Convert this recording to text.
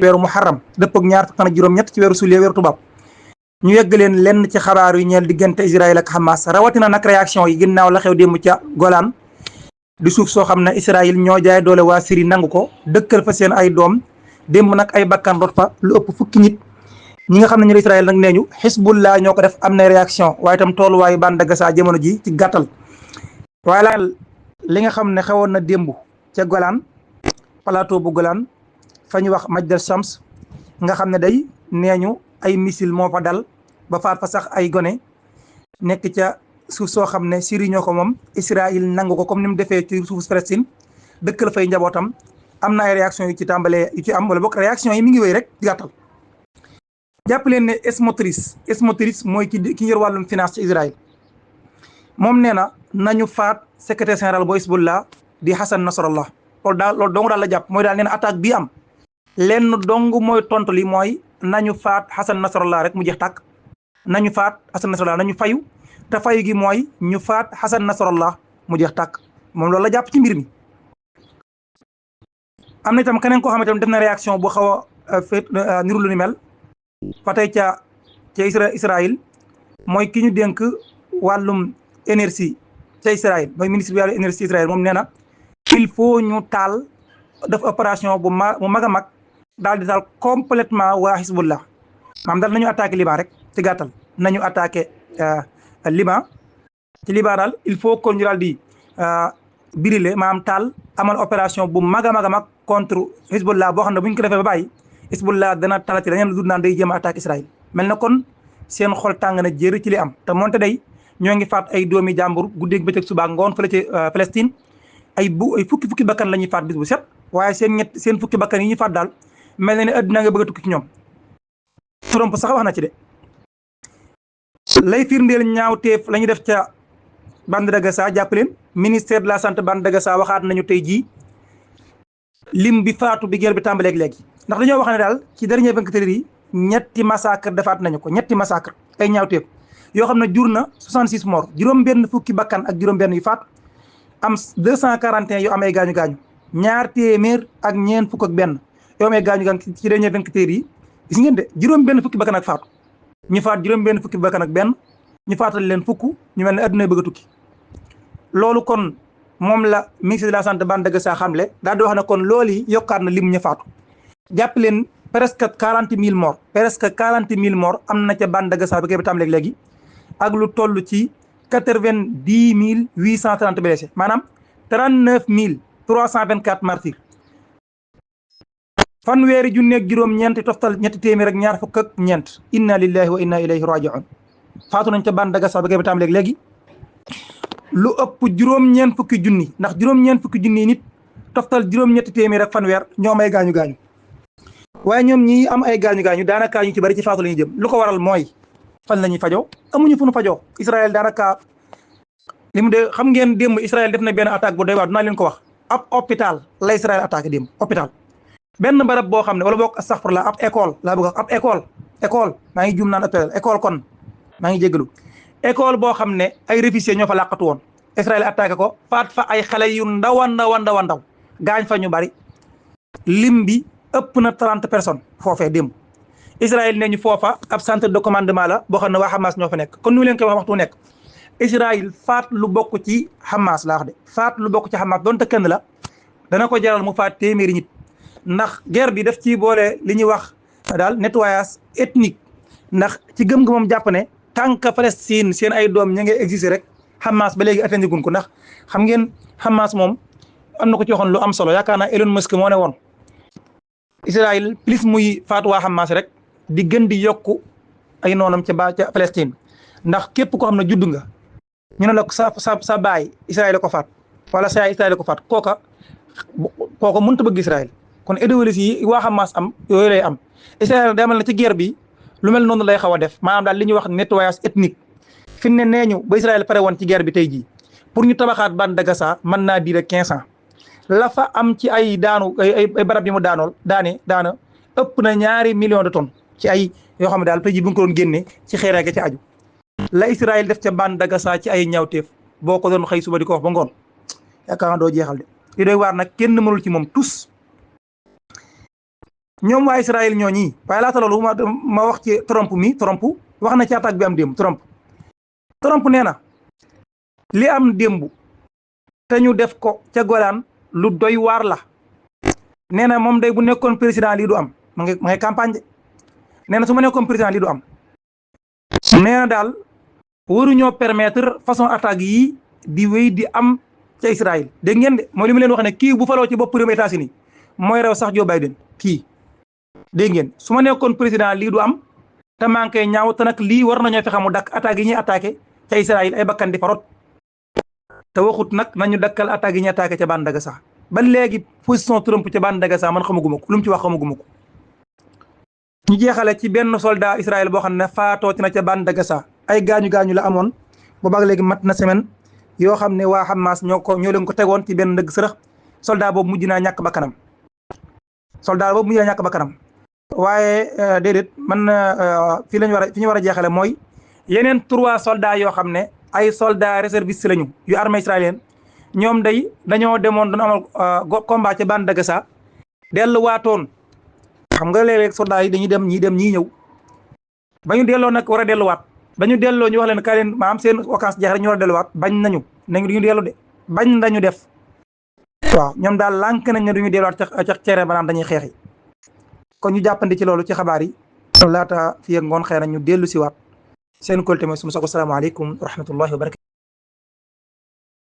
weeru muharram dëpp ak ñaar fan ak juróom-ñett ci weeru sulier weeru tubaab ñu yegg leen lenn ci xabaar yu ñeel diggante Israël ak Hamas rawatina nag réaction yi ginnaaw la xew démb ca Golan di suuf soo xam ne Israël ñoo jaay doole waa Syrie nangu ko dëkkal fa seen ay doom démb nag ay bakkan rot fa lu ëpp fukki nit ñi nga xam ne ñu Israël nag nee ñu Hezbollah ñoo ko def am na réaction waaye itam tooluwaayu bande Gaza jamono ji ci gàttal waaye la li nga xam ne xewoon na démb ca Golan plateau bu Golan fa ñu wax Majdal Shams nga xam ne day nee ñu ay missile moo fa dal ba faat fa sax ay gone nekk ca suuf soo xam ne Syrie ñoo ko moom Israël nangu ko comme ni mu defee ci suufu Palestine dëkkal fay njabootam am na ay réaction yu ci tàmbalee yu ci am wala bokk réaction yi mi ngi wéy rek gàttal jàpp leen ne Smotrich mooy ki yor wàllum finance ci Israël moom nee na nañu faat secrétaire général bu Hezbollah di Hassan Nasrallah loolu dong daal la jàpp mooy daal nee na attaque bii am lenn dong mooy tontu li mooy nañu faat Hassan Nasrallah rek mu jeex tàkk nañu faat Hassan Nasrallah nañu fayu te fayu gi mooy ñu faat Hassan Nasrallah mu jeex tàkk moom loolu la jàpp ci mbir mi. am na itam keneen koo xamante ne def na réaction bu xaw a niru lu ni mel fa tey ca Israël mooy ki ñu dénk wàllum énergie ca Israël mooy ministre bi wàllu énergie Israël moom nee na il faut ñu taal def opération bu mag a mag daal di taal complètement waa Hezbollah maanaam daal nañu attaqué Liban rek ci gàttal nañu attaqué Liban ci Liban daal il faut que ñu daal di birile maanaam taal amal opération bu mag a mag contre Hezbollah boo xam ne bu ñu ko defee ba bàyyi Hezbollah dana talati dañu dund naan day jéem a attaqué Israël mel na kon seen xol tàng na jër ci li am te moonte day ñoo ngi faat ay doomi jàmbur guddeeg bëccëg suba ngoon fële ci Palestine ay fukki bakkan la ñuy faat bis bu set waaye seen fukki bakkan yi ñuy faat daal mel na ne adduna nga bëgg a tukki ci ñoom. Trump sax wax na ci de lay firndeel ñaawteef la ñu def ca bande de Gaza jàpp leen ministère de la santé bande de Gaza waxaat nañu tey jii lim bi faatu bi guerre bi tàmbaleeg léegi ndax dañoo wax ne daal ci dernier 24 heures yi ñetti massacre defaat nañu ko ñetti massacre ay ñaawteef yoo xam ne jur na 66 morts juróom-benn fukki bakkan ak juróom-benn yu faatu am 241 yu am ay gaañu-gaañu ñaar téeméer ak ñeent fukk ak benn yoo am ay gaañu-gaañu ci dernier 24 heures yi gis ngeen de juróom-benn fukki bakkan ak faatu ñu faat juróom-benn fukki bakkan ak benn ñu faatal leen fukk ñu mel ne adduna bëgg a tukki loolu kon moom la ministre de la santé bande de Gaza xamle daal di wax ne kon loolu yi yokkaat na lim ñu faatu jàpp leen presque 40 000 morts presque 40 000 morts am na ca bande de Gaza bi koy tam léegi ak lu toll ci 90 830 blessés maanaam 39 324 martyrs fanweeri junni ak juróom-ñeenti toftal ñetti téeméer ak ñaar fukk ak ñeent inna lillahi wa inna ilayhi raji'un faatu nañ ca bande de Gaza bi koy tam léegi lu ëpp juróom-ñeent fukki junni ndax juróom-ñeent fukki junni nit toftal juróom-ñetti téeméer ak fanweer ñoo am ay gaañu-gaañu waaye ñoom ñi am ay gaañu-gaañu daanaka ñu ci bari ci faatu la ñuy jëm lu ko waral mooy fan la ñuy fajoo amuñu fu nu fajoo Israël daanaka li mu de xam ngeen démb Israël def na benn attaque bu doy waar dinaa leen ko wax ab hôpital la Israël attaqué démb hôpital benn barab boo xam ne wala boog astaghfirullah ab école laa bëgg ab école maa ngi jum naan hôpital école kon maa ngi jégalu école boo xam ne ay réfugiés ñoo fa làqatu woon Israël attaqué ko faat fa ay xale yu ndaw gaañ fa ñu bari lim bi ëpp na 30 personnes foofee démb Israël ne ñu foofa ab centre de commandement la boo xam ne waa Hamas ñoo fa nekk kon ñu leen koy wax waxtu nekk Israël faat lu bokk ci Hamas laa wax de faat lu bokk ci Hamas donte kenn la dana ko jaral mu faat téeméeri nit ndax guerre bi daf ci boole li ñuy wax daal nettoyage ethnique ndax ci gëm-gëmam jàpp ne tant que Palestine seen ay doom ña ngay exister rek Hamas ba léegi atteindre guñ ko ndax xam ngeen Hamas moom am na ko ci waxoon lu am solo yaakaar naa Elon Musk moo ne woon Israël plus muy faat waa Hamas rek di gën di yokku ay noonam ca Palestine ndax képp koo xam ne judd nga ñu ne la sa baay Israël ko faat wala sa yaay Israël ko faat kooka mënut a bëgg Israël kon idéologie yi waa Hamas am yooyu lay am Israël demal na ci guerre bi lu mel noonu lay xaw a def maanaam daal li ñuy wax nettoyage ethnique fi ne nee ñu ba Israël pare woon ci guerre bi tey jii pour ñu tabaxaat bande de Gaza mën naa diire 15 ans la fa am ci ay daanu ay barab yi mu daana ëpp na 2 millions de tonnes ci ay yoo xam ne daal tey jii bu ñu ko doon génne ci xeeraa ga ci aju la Israël def ca bande de Gaza ci ay ñaawteef boo ko doon xëy suba di ko wax ba ngoon yaakaar naa doo jeexal de li doy waar nag kenn mënul ci moom tus ñoom waa Israël ñoo ñii waaye laata loolu ma wax ci Trump wax na ci attaque bi am démb Trump nee na li am démb te ñu def ko ca Golan lu doy waar la nee na moom day bu nekkoon président lii du am ma ngay campagne de nee na su ma nekkoon président lii du am nee na daal waruñoo permettre façon attaque yi di wéy di am ca Israël dégg ngeen de mooy li mu leen wax ne kii bu faloo ci bopp réew États-Unis mooy rew sax Joe Biden kii dégg ngeen su ma nekkoon président lii du am te maa ngi koy ñaaw te nag lii war nañoo fexe mu dakk attaques yi ñuy attaqué ca Israël ay bakkan di farot te waxut nag nañu dakkal attaques yi ñuy attaqué ca bande Gaza ba léegi position Trump ca bande Gaza man xamaguma ko lu mu ci wax xamaguma ko. ñu jeexale ci benn soldat Israël boo xam ne faatooti na ca bande Gaza ay gaañu la amoon boobaag léegi mat na semaine yoo xam ne waa Hamas ñoo leen ko tegoon ci benn ndëgg sërëx soldat boobu mujj naa ñàkk bakkanam waaye déedéet man fi ñu war a jeexale mooy yeneen 3 soldats yoo xam ne ay soldats réservistes lañu yu armée israélienne ñoom dañoo demoon doon amal combat ca bande Gaza delluwaatoon xam nga léeg-léeg soldats yi dañuy dem ñii ñëw ba ñu delloo nag war a delluwaat ba ñu delloo ñu wax leen ka leen maanaam seen vacances jeex rek ñu war a delluwaat bañ nañu duñu dellu de bañ nañu def waaw ñoom daal lànk nañ ne duñu delluwaat ca terrain ba naan dañuy xeexi kon ñu jàppandi ci loolu ci xabaar yi laata fi ak ngoon xëy na ñu dellu si waat seen kolte mooy su ma soog asalaamaaleykum wa rahmatullahi wa barakatu